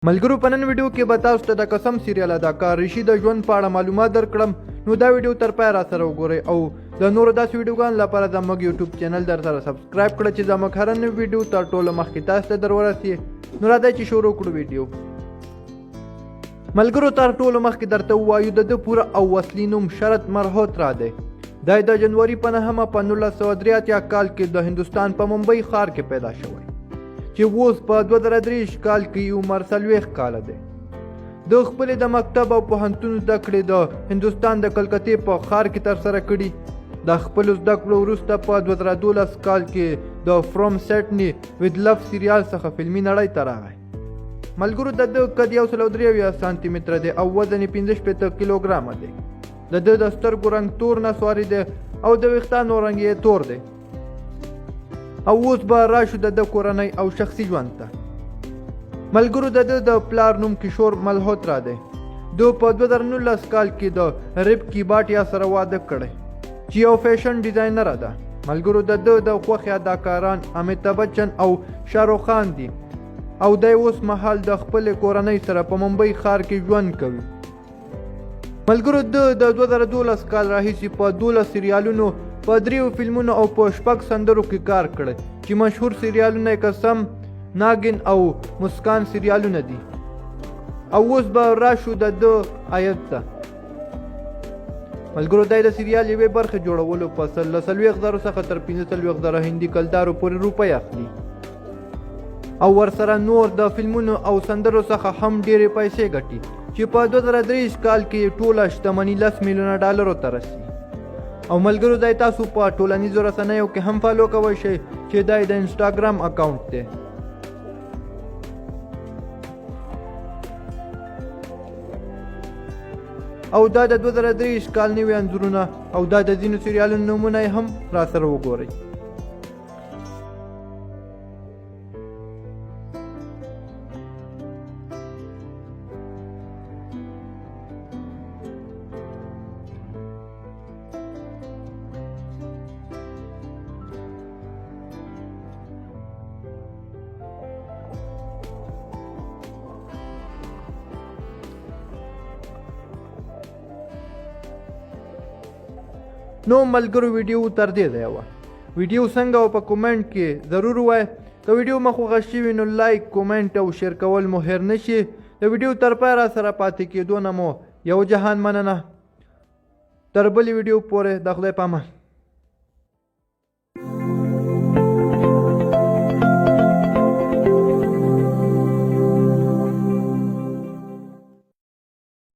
ملګرو په نن ویډیو کې به تاسو ته د قسم سریال اداکار ریشي د ژوند په اړه معلومات درکړم، نو دا ویډیو تر پایه را سره وګورئ او د نورو داسې ویډیوګانو لپاره زموږ یوټیوب چینل در سره سبسکرایب کړئ چې زموږ هره نوې ویډیو تر ټولو مخکې تاسو ته در ورسي. نو راځئ چې شروع کړو ویډیو. ملګرو تر ټولو مخکې درته ووایو د ده پوره او اصلي نوم شرت مرهوترا دی. دی د جنوري په نهمه په 1983 کال کې د هندوستان په ممبئی ښار کې پیدا شوی چې اوس په 2023 کال کې یې عمر 40 کاله دی. د خپلې د مکتب او پوهنتون زده کړې د هندوستان د کلکتې په ښار کې ترسره کړي. د خپلو زده کړو وروسته په 2012 کال کې د فروم سیټني ود لف سریال څخه فلمي نړۍ ته راغی. ملګرو د ده قد 173 سانتي متره دی او وزن یې 65 کیلوګرامه دی. د ده د سترګو رنګ تور نسواري دی او د ویښتانو رنګ یې تور دی. او اوس به راشو د ده کورنۍ او شخصي ژوند ته. ملګرو د ده د پلار نوم کشور ملهوترا دی. ده په 2019 کال کې د ریب کی باټیا سره واده کړی چې یو فیشن ډیزاینره ده. ملګرو د ده د خوښې اداکاران امیتاب بچن او شاروخ خان دي او دی اوس مهال د خپلې کورنۍ سره په ممبئی ښار کې ژوند کوي. ملګرو ده د 2012 کال راهیسې په 12 سریالونو، په دریو فلمونو او په شپږ سندرو کې کار کړی چې مشهور سریالونه یې قسم، ناګن او مسکان سریالونه دي. او اوس به راشو د ده عاید ته. ملګرو دی د سریال یوې برخې جوړولو په له 40,000 څخه تر 45,000 هندي کلدارو پورې روپۍ اخلي او ورسره نور د فلمونو او سندرو څخه هم ډېرې پیسې ګټي چې په 2023 کال کې یې ټوله شتمني 10 میلیونه ډالرو ته رسي. او ملګرو دی تاسو په ټولنیزو رسنیو کې هم فالو کوی شئ چې دا یې د انسټاګرام اکاونټ دی. او دا د 2023 کال نوي انځورونه او دا د ځینو سریالونو نومونه یې هم راسره وګورئ. نو ملګرو ویډیو تر دې ځایه وه. ویډیو څنګه او په کومنټ کې ضرور ووایه. که ویډیو مو خوښه شوي نو لایک، کومنټ او شیر کول مو هېر نه شي. د ویډیو تر پایه را سره پاتې کېدو نه مو یو جهان مننه. تر بلې ویډیو پورې د خدای په امان.